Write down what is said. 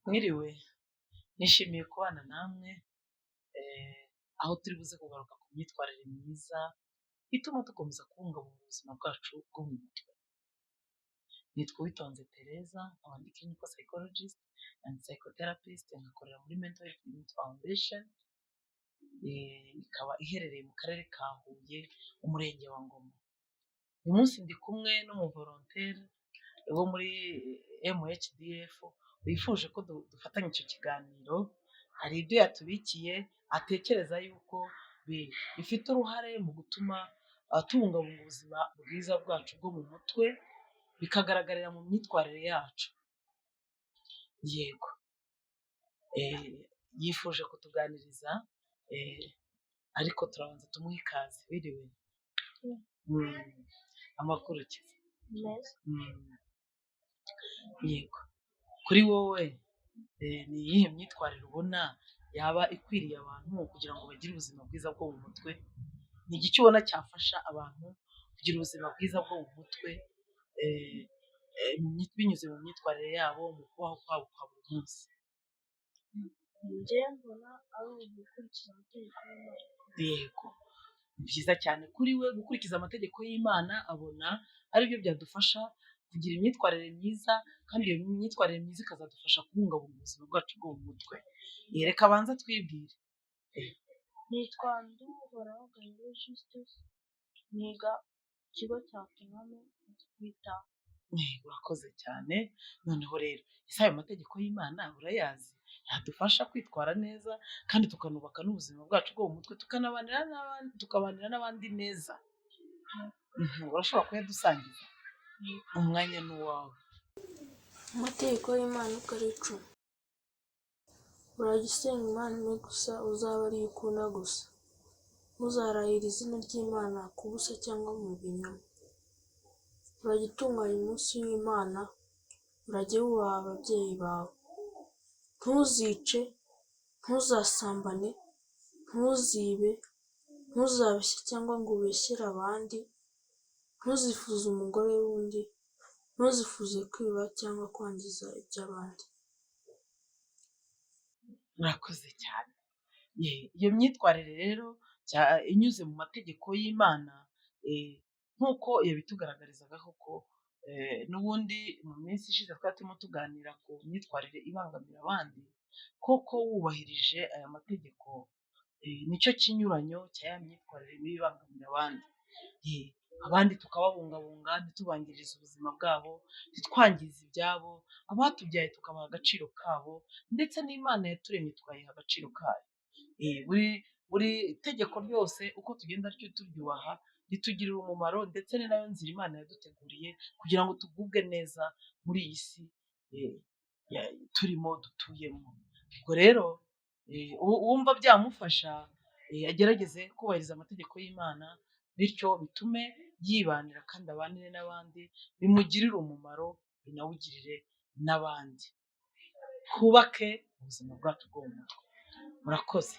Mwiriwe, nishimiye kubana namwe, aho turi buze kugaruka ku myitwarire myiza ituma dukomeza kubungabunga ubuzima bwacu bwo mu mutwe. Nitwa Uwitonze Tereza, nkaba ndi clinical psychologist and psychotherapist, nkakorera muri Mental Health Unit Foundation, ikaba iherereye mu karere ka Huye, umurenge wa Ngoma. Uyu munsi ndi kumwe n'umuvolontaire wo muri MHDF wifuje ko dufatanya icyo kiganiro. Hari ibyo yatubikiye atekereza yuko bifite uruhare mu gutuma tubungabunga ubuzima bwiza bwacu bwo mu mutwe, bikagaragarira mu myitwarire yacu. Yego, yifuje kutuganiriza, ariko turabanza tumuhe ikaze. Wiriwe? Amakuru ki? Meza. Yego, kuri wowe ni iyihe myitwarire ubona yaba ikwiriye abantu kugira ngo bagire ubuzima bwiza bwo mu mutwe? Ni igiki ubona cyafasha abantu kugira ubuzima bwiza bwo mu mutwe binyuze mu myitwarire yabo, mu kubaho kwabo kwa buri munsi? Njye mbona ari ugukurikiza amategeko y'Imana. Yego, ni byiza cyane. Kuri we, gukurikiza amategeko y'Imana abona aribyo byadufasha kugira imyitwarire myiza, kandi iyo myitwarire myiza ikazadufasha kubungabunga ubuzima bwacu bwo mu mutwe. Reka abanze twibwire. Nitwa Nduhoraho Gahire Justus, niga ikigo cya Autonome bita. Urakoze cyane. Noneho rero, ese ayo mategeko y'Imana urayazi? Yadufasha kwitwara neza kandi tukanubaka n'ubuzima bwacu bwo mu mutwe, tukabanira n'abandi neza. Urashobora kuyadusangiza? Umwanya ni uwawe. Amategeko y'Imana uko ari 10. Urajye usenga Imana imwe gusa, uzabe ari yo ukunda gusa. Ntuzarahire izina ry'Imana ku busa cyangwa mu binyoma. Urajye utunganya umunsi w'Imana, urajye wubaha ababyeyi bawe. Ntuzice, ntuzasambane, ntuzibe, ntuzabeshye cyangwa ngo ubeshyere abandi, ntuzifuze umugore w'undi, ntuzifuze kwiba cyangwa kwangiza iby'abandi. Murakoze cyane. Iyo myitwarire rero inyuze mu mategeko y'Imana, nk'uko yabitugaragarizaga koko, n'ubundi mu minsi ishize twari turimo tuganira ku myitwarire ibangamira abandi, koko wubahirije aya mategeko, nicyo kinyuranyo cya ya myitwarire mibi ibangamira abandi. Abandi tukababungabunga, ntitubangirize ubuzima bwabo, ntitwangize ibyabo, abatubyaye tukabaha agaciro kabo, ndetse n'Imana yaturemye tukayiha agaciro kayo. Buri tegeko ryose uko tugenda turyubaha ritugirira umumaro, ndetse ni nayo nzira Imana yaduteguriye kugira ngo tugubwe neza muri iyi si turimo, dutuyemo. Ubwo rero uwumva byamufasha agerageze kubahiriza amategeko y'Imana, bityo bitume yibanira kandi abanire n'abandi, bimugirire umumaro, binawugirire n'abandi. Twubake ubuzima bwacu bwo mu mutwe. Murakoze.